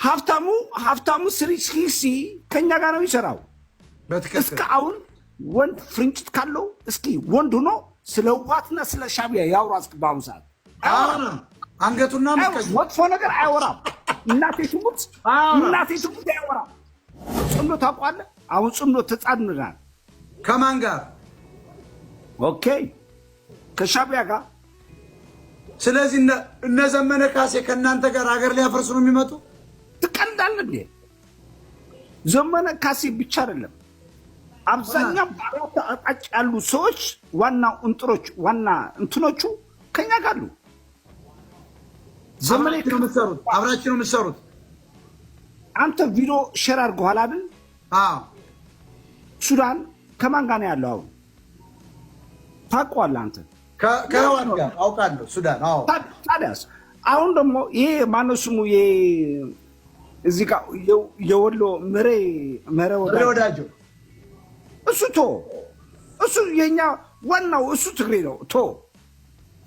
ሀብታሙ ሀብታሙ 360 ከኛ ጋር ነው የሚሰራው። እስከ አሁን ወንድ ፍርንጭት ካለው እስኪ ወንድ ሆኖ ስለ ህወሓትና ስለ ሻዕቢያ ያውራ። እስኪ በአሁኑ ሰዓት አንገቱና መጥፎ ነገር አያወራም። እናቴ ትሙት እናቴ ትሙት አያወራም። ጽምዶ ታውቀዋለህ? አሁን ጽምዶ ተጻድነናል። ከማን ጋር? Okay፣ ከሻዕቢያ ጋር። ስለዚህ እነ ዘመነ ካሴ ከእናንተ ጋር ሀገር ሊያፈርሱ ነው የሚመጡ። ትቀልዳለህ እንዴ? ዘመነ ካሴ ብቻ አይደለም፣ አብዛኛው በአራት አቅጣጫ ያሉ ሰዎች ዋና እንጥሮች ዋና እንትኖቹ ከኛ ጋር አሉ። ዘመነ አብራችሁ ነው የምትሰሩት። አንተ ቪዲዮ share አድርገኋል አይደል? አዎ። ሱዳን ከማን ጋር ነው ያለው? አሁን ታውቀዋለህ አንተ። ከህወሓት ጋር አውቃለሁ። ሱዳን። አዎ። ታዲያስ አሁን ደግሞ ይሄ ማነው ስሙ? እዚህ ጋር የወሎ ምሬ ምሬ ወዳጆ እሱ ቶ እሱ የኛ ዋናው እሱ ትግሬ ነው። ቶ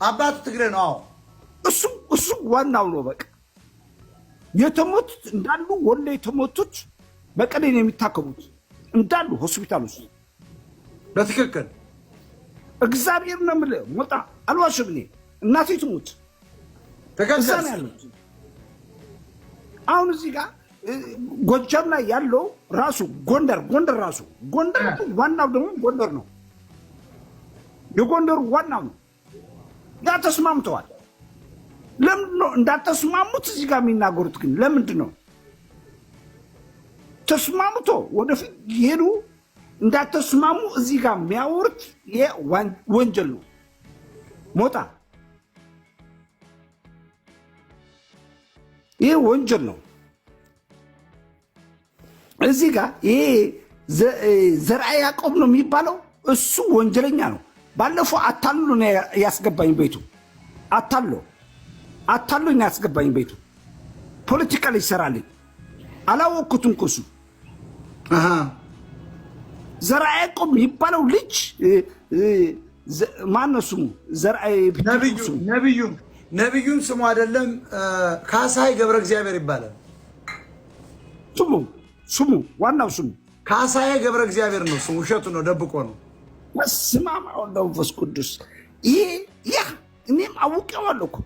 አባቱ ትግሬ ነው። አዎ። እሱ ዋናው ነው። በቃ የተሞቱት እንዳሉ ወሎ የተሞቱት መቀሌ ነው የሚታከሙት እንዳሉ ሆስፒታል ውስጥ። በትክክል። እግዚአብሔር ነው የምልህ። ሞጣ አልዋሽም። እኔ እናቴ ትሙት እዛ ነው ያሉት። አሁን እዚህ ጋር ጎጃም ላይ ያለው ራሱ ጎንደር ጎንደር ራሱ ጎንደር ዋናው ደግሞ ጎንደር ነው። የጎንደሩ ዋናው ነው። ያ ተስማምተዋል። ለምንድን ነው እንዳልተስማሙት እዚህ ጋር የሚናገሩት? ግን ለምንድን ነው ተስማምቶ ወደፊት ይሄዱ እንዳልተስማሙ እዚህ ጋር የሚያወሩት? ይሄ ወንጀል ነው። ሞጣ፣ ይሄ ወንጀል ነው። እዚህ ጋር ይሄ ዘርአ ያዕቆብ ነው የሚባለው፣ እሱ ወንጀለኛ ነው። ባለፈው አታሎ ነው ያስገባኝ ቤቱ፣ አታሎ አታሎ ነው ያስገባኝ ቤቱ። ፖለቲካ ላይ ይሰራልኝ አላወቅኩትም እኮ እሱ ዘርአ ያዕቆብ የሚባለው ልጅ ማነው ስሙ? ነቢዩን ስሙ አይደለም፣ ካሳይ ገብረ እግዚአብሔር ይባላል። ስሙ ስሙ ዋናው ስሙ ካሳዬ ገብረ እግዚአብሔር ነው ስሙ። ውሸቱ ነው፣ ደብቆ ነው። በስመ አብ ወወልድ ወመንፈስ ቅዱስ። ይሄ ያ እኔም አውቄዋለሁ እኮ፣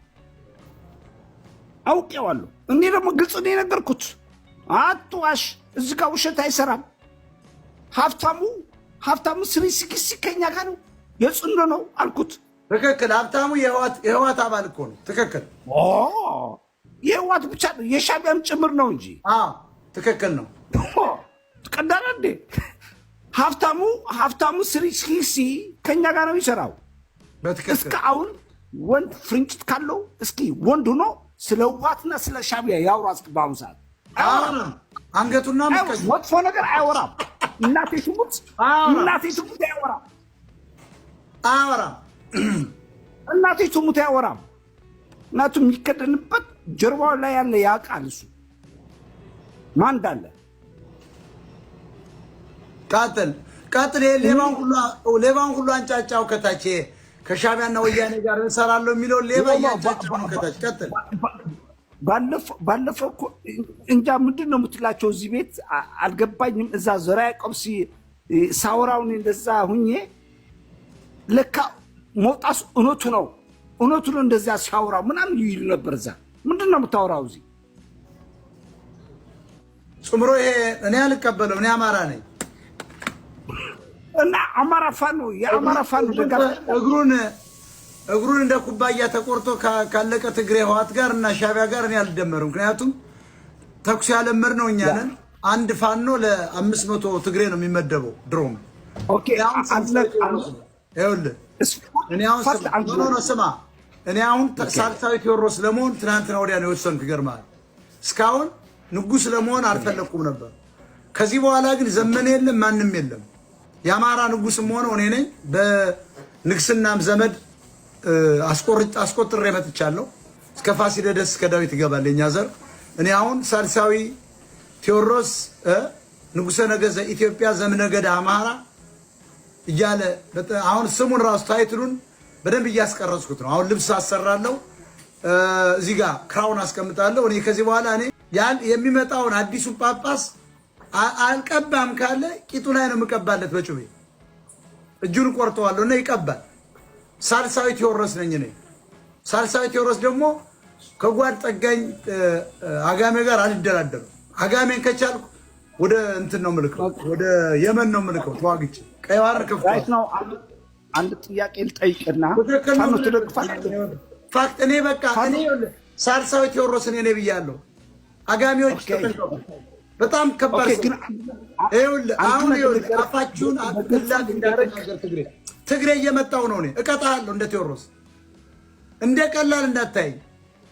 አውቄዋለሁ። እኔ ደግሞ ግልጽ ነው የነገርኩት። አትዋሽ፣ እዚህ ጋር ውሸት አይሰራም። ሀብታሙ ሀብታሙ 360 ከኛ ጋር ነው፣ የጽኖ ነው አልኩት። ትክክል። ሀብታሙ የህወሓት አባል እኮ ነው። ትክክል። የህወሓት ብቻ ነው የሻዕቢያም ጭምር ነው እንጂ። ትክክል ነው። ትቀዳለህ እንዴ? ሀብታሙ ሀብታሙ 360 ከኛ ጋር ነው የሚሰራው። እስከ አሁን ወንድ ፍርንጭት ካለው እስኪ ወንድ ሆኖ ስለ ህወሓትና ስለ ሻዕቢያ ያውራ። እስኪ በአሁኑ ሰዓት አንገቱና መጥፎ ነገር አያወራም። እናቴ ትሙት እናቴ ትሙት አያወራም። አያወራም። እናቴ ትሙት አያወራም። እናቱ የሚከደንበት ጀርባው ላይ ያለ ያውቃል። እሱ ማን እንዳለ። ቀጥል ቀጥል። ሌባውን ሁሉ አንጫጫው ከታች፣ ከሻዕቢያና ወያኔ ጋር እንሰራለሁ የሚለውን ሌባ እያንጫጫው ነው ከታች። ቀጥል። ባለፈው እኮ እንጃ ምንድን ነው የምትላቸው እዚህ ቤት አልገባኝም። እዛ ዘርዓ ያዕቆብ ሳወራውን እንደዛ ሁኜ ለካ መውጣት እውነቱ ነው እውነቱ ነው እንደዚያ ሲያወራ ምናምን ይሉ ነበር። እዛ ምንድን ነው የምታወራው እዚህ? ጽምሮ ይሄ እኔ አልቀበለው። እኔ አማራ ነኝ። እና አማራ ፋኖ የአማራ ፋኖ ደጋፊ እግሩን እግሩን እንደ ኩባያ ተቆርጦ ካለቀ ትግሬ ህወሓት ጋር እና ሻዕቢያ ጋር እኔ አልደመርም። ምክንያቱም ተኩስ ያለመድነው እኛ ነን። አንድ ፋኖ ለ500 ትግሬ ነው የሚመደበው። ድሮም ይኸውልህ እኔ አሁን ስማ፣ እኔ አሁን ሳልሳዊ ቴዎድሮስ ለመሆን ትናንትና ወዲያ ነው የወሰንኩ። ይገርምሃል። እስካሁን ንጉስ ለመሆን አልፈለኩም ነበር። ከዚህ በኋላ ግን ዘመን የለም ማንም የለም። የአማራ ንጉስም ሆነው እኔ ነኝ። በንግስናም ዘመድ አስቆጥሬ መጥቻለሁ። እስከ ፋሲለደስ እስከ ዳዊት ይገባል የኛ ዘር። እኔ አሁን ሳልሳዊ ቴዎድሮስ ንጉሰ ነገዘ ኢትዮጵያ ዘምነገደ አማራ እያለ አሁን ስሙን ራሱ title ኡን በደንብ እያስቀረጽኩት ነው። አሁን ልብስ አሰራለሁ፣ እዚህ ጋር crown አስቀምጣለሁ። እኔ ከዚህ በኋላ እኔ የሚመጣውን አዲሱን ጳጳስ አልቀባም ካለ ቂጡ ላይ ነው የምቀባለት በጩቤ፣ እጁን ቆርጠዋለሁ እና ይቀባል። ሳልሳዊ ቴዎድሮስ ነኝ እኔ። ሳልሳዊ ቴዎድሮስ ደግሞ ከጓድ ጠጋኝ አጋሜ ጋር አልደራደርም። አጋሜን ከቻልኩ ወደ እንትን ነው የምልከው፣ ወደ የመን ነው የምልከው። ተዋግቼ ቀይ ባህር ከፍቷል። አንድ ጥያቄ ልጠይቅና Fact እኔ በቃ እኔ ሳልሳዊ ቴዎድሮስ እኔ ብያለሁ። አጋሚዎች ተጠንቀቁ። በጣም ከባድ ሰው። ይኸውልህ አሁን ይኸውልህ አፋችሁን አትላክ እንዳትናገር። ትግሬ ትግሬ እየመጣሁ ነው። እኔ እቀጣለሁ እንደ ቴዎድሮስ፣ እንደ ቀላል እንዳታይ።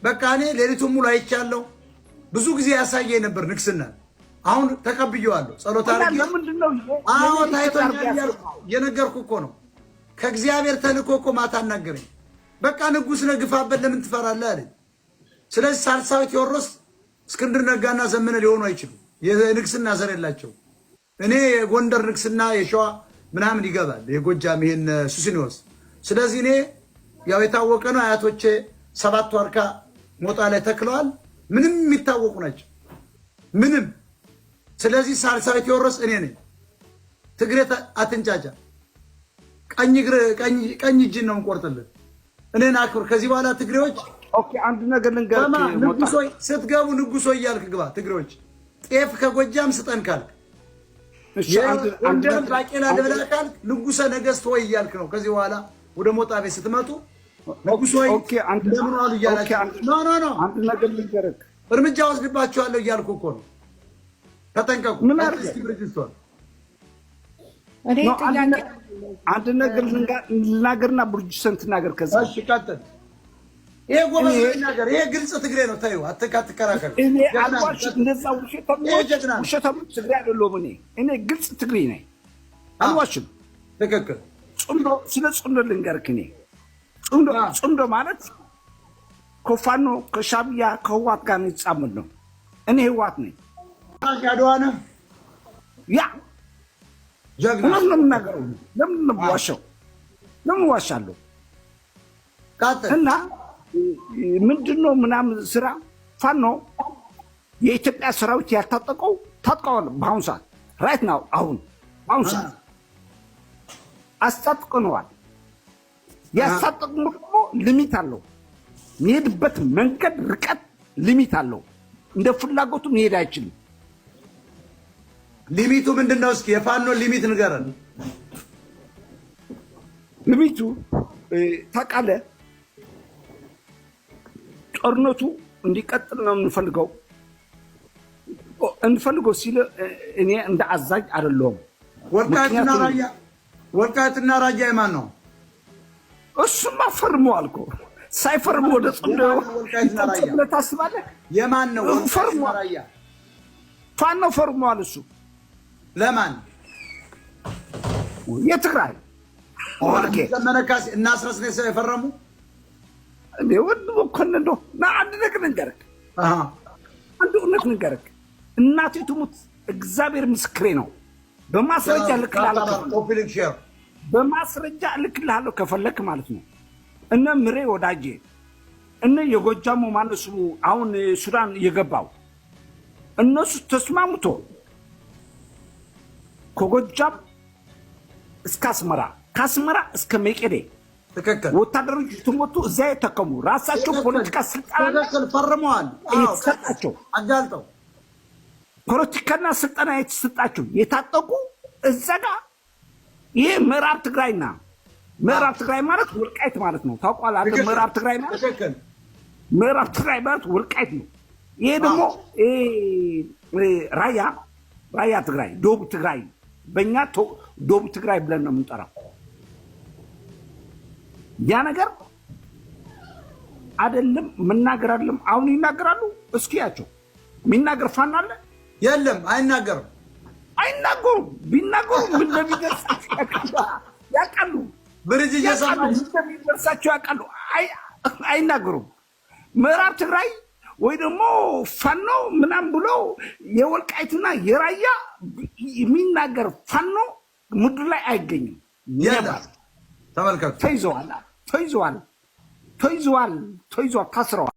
በቃ እኔ ሌሊቱን ሙሉ አይቻለሁ። ብዙ ጊዜ ያሳየኝ ነበር ንግስና። አሁን ተቀብዬዋለሁ። ጸሎት አድርጌ አዎ ታይቶኛል እየነገርኩህ እኮ ነው። ከእግዚአብሔር ተልኮ እኮ ማታ አናገረኝ። በቃ ንጉሥ ነህ ግፋበት፣ ለምን ትፈራለህ አለኝ። ስለዚህ ሳልሳዊ ቴዎድሮስ እስክንድር ነጋና ዘመነ ሊሆኑ አይችሉም። የንግስና ዘር የላቸው። እኔ የጎንደር ንግስና የሸዋ ምናምን ይገባል፣ የጎጃም ይሄን ሱስንዮስ። ስለዚህ እኔ ያው የታወቀ ነው። አያቶቼ ሰባት ዋርካ ሞጣ ላይ ተክለዋል። ምንም የሚታወቁ ናቸው። ምንም። ስለዚህ ሳልሳዊ ቴዎድሮስ እኔ ነኝ። ትግሬ አትንጫጫ። ቀኝ እጅን ነው የምቆርጥልህ። እኔን አክብር። ከዚህ በኋላ ትግሬዎች አንድ ነገር ልንገርህ፣ ስትገቡ ንጉሶ እያልክ ግባ። ትግሬዎች ጤፍ ከጎጃም ስጠን ካልክ፣ ጎንደር ባቄላ ልብላ ካልክ ንጉሰ ነገስት ወይ እያልክ ነው። ከዚህ በኋላ ወደ ሞጣ ቤት ስትመጡ ንጉስ ወይ እንደምን ዋሉ እያላችሁ no no no፣ አንድ ነገር ልንገርህ፣ እርምጃ ወስድባችኋለሁ እያልኩ እኮ ነው። ተጠንቀቁ። ምን አድርገህ አንድ ነገር ልናገርና ብርጅሰን ትናገር። ከዛ እሺ ቀጥል። ይሄ ጎበዝ ነገር፣ ይሄ ግልጽ ትግሬ ነው። ተይው፣ አትከራከር። እኔ አልዋሽ፣ እንደዛ ውሸታሞች ትግሬ አይደለሁም። እኔ ግልጽ ትግሬ ነኝ፣ አልዋሽም። ትክክል። ጽምዶ፣ ስለ ጽምዶ ልንገርክ። እኔ ጽምዶ ማለት ከፋኖ ከሻዕቢያ ከህወሓት ጋር የሚጻመድ ነው። እኔ ህወሓት ነኝ። አድዋ ነህ? ያ እውነት ነው የምናገረው። ለምን ነው የምዋሸው? ለምን እዋሻለሁ? እና ምንድን ነው ምናምን ስራ ፋኖ የኢትዮጵያ ሰራዊት ያልታጠቀው ታጥቀዋል። በአሁኑ ሰዓት right now አሁን በአሁኑ ሰዓት አስታጥቀነዋል። ያስታጠቅነው ደግሞ limit አለው። የሚሄድበት መንገድ ርቀት limit አለው። እንደ ፍላጎቱ መሄድ አይችልም። limit ኡ ምንድን ነው? እስኪ የፋኖ limit ንገረን። limit ኡ ታውቃለህ፣ ጦርነቱ እንዲቀጥል ነው የምንፈልገው። እንፈልገው ሲል እኔ እንደ አዛዥ አይደለሁም። ወልቃይትና ራያ የማን ነው? እሱማ ፈርመዋል እኮ። ሳይፈርም ወደ ጽምዶ ብለህ ታስባለህ? የማን ነው? ፈርሟል። ፋኖ ፈርመዋል። እሱ ለማን? የትግራይ ዘመነ ካሴ እና አስረስ ነው የፈረሙ። ወንድ መኮንን እንደው ና አንድ ነገር ልንገርህ፣ አንድ እውነት ልንገርህ። እናቴ ትሙት እግዚአብሔር ምስክሬ ነው። በማስረጃ እልክልሃለሁ፣ በማስረጃ እልክልሃለሁ ከፈለክ ማለት ነው። እነ ምሬ ወዳጄ እነ የጎጃሙ ማነው ስሙ አሁን ሱዳን የገባው እነሱ ተስማምቶ ከጎጃም እስከ አስመራ፣ ከአስመራ እስከ መቀሌ ወታደሮች የተሞቱ እዚያ የተከሙ ራሳቸው ፖለቲካ ስልጠና ፈርመዋል የተሰጣቸው አጋልጠው ፖለቲካና ስልጠና የተሰጣቸው የታጠቁ እዛ ጋ ይሄ ምዕራብ ትግራይና ምዕራብ ትግራይ ማለት ወልቃይት ማለት ነው። ታውቋል አንተ። ምዕራብ ትግራይ ማለት ምዕራብ ትግራይ ማለት ወልቃይት ነው። ይሄ ደግሞ ራያ ራያ ትግራይ፣ ደቡብ ትግራይ፣ በእኛ ደቡብ ትግራይ ብለን ነው የምንጠራው። ያ ነገር አይደለም መናገር አይደለም። አሁን ይናገራሉ። እስኪ ያቸው የሚናገር ፋኖ አለ? የለም፣ አይናገርም። አይናገሩም። ቢናገሩ ምን እንደሚደርሳቸው ያውቃሉ። ብርጅ እንደሚደርሳቸው ያውቃሉ። አይናገሩም። ምዕራብ ትግራይ ወይ ደግሞ ፋኖ ምናምን ብሎ የወልቃይትና የራያ የሚናገር ፋኖ ምድር ላይ አይገኝም። ተመልከቱ። ተይዘዋል፣ ተይዘዋል፣ ተይዘዋል፣ ተይዘዋል፣ ታስረዋል።